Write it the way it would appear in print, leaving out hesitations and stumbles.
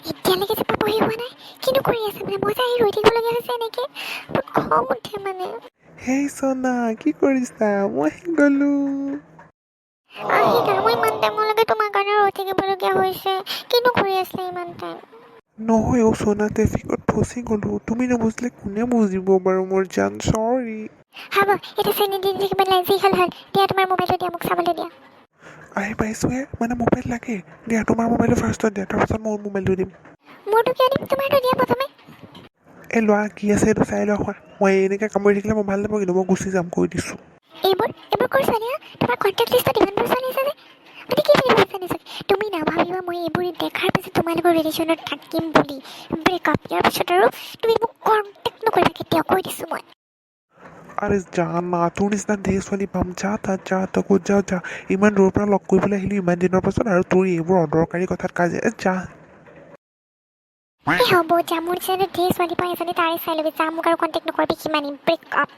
এতিয়ালৈকে যে পাবহি হোৱা নাই, কিনো কৰি আছে? মানে মই যে আহি ৰৈ থাকিবলগীয়া হৈছে এনেকৈ, বহুত খং উঠে মানে। হেই চনা, কি কৰিছা? মই আহি গ'লো। আহিলা? মই ইমান টাইমলৈকে তোমাৰ কাৰণে ৰৈ থাকিবলগীয়া হৈছে। কিনো কৰি আছিলা ইমান টাইম? নহয় অ' চনা, ট্ৰেফিকত ফচি গ'লো। তুমি নুবুজিলে কোনে বুজিব বাৰু মোৰ জান? চৰি। হ'ব, এতিয়া চেনি দি থাকিব নালাগে। যি হ'ল হ'ল, দিয়া, তোমাৰ মোবাইলটো দিয়া, মোক চাবলৈ দিয়া। আহি পাইছোঁহে, মানে মোবাইল লাগে। দিয়া, তোমাৰ মোবাইলটো ফাৰ্ষ্টত দিয়া, তাৰপাছত মোৰ মোবাইলটো দিম। মোৰটো কিয় দিম? তোমাৰটো দিয়া প্ৰথমে। এই লোৱা, কি আছে এইটো চাই লোৱা। খোৱা, মই এনেকৈ কামুৰি থাকিলে মই ভাল নাপাওঁ কিন্তু, মই গুচি যাম, কৈ দিছোঁ। এইবোৰ ক'ৰ ছোৱালী হা? তোমাৰ কণ্টেক্ট লিষ্টত ইমানবোৰ ছোৱালী আছে যে, মানে কি বুলি ভাবিছা নিজকে তুমি? নাভাবিবা মই এইবোৰ দেখাৰ পিছত তোমালোকৰ ৰিলেশ্যনত থাকিম বুলি। ব্ৰেকআপ ইয়াৰ পিছত আৰু তুমি মোক কণ্টেক্ট নকৰিবা কেতিয়াও, কৈ দিছোঁ মই। আৰে যা না, তোৰ নিচিনা ধেৰ ছোৱালী পাম। যা তাত, যা, তই ক'ত যাৱ যা। ইমান দূৰৰ পৰা লগ কৰিবলৈ আহিলোঁ ইমান দিনৰ পাছত, আৰু তোৰ এইবোৰ অদৰকাৰী কথাত কাজিয়া। এ যা। এই হ'ব যা, মোৰ নিচিনা ধেৰ ছোৱালী পাওঁ, এজনী তাৰে চাই ল'বি যা। মোক আৰু কণ্টেক্ট নকৰিবি, সিমানেই। ব্ৰেকআপ।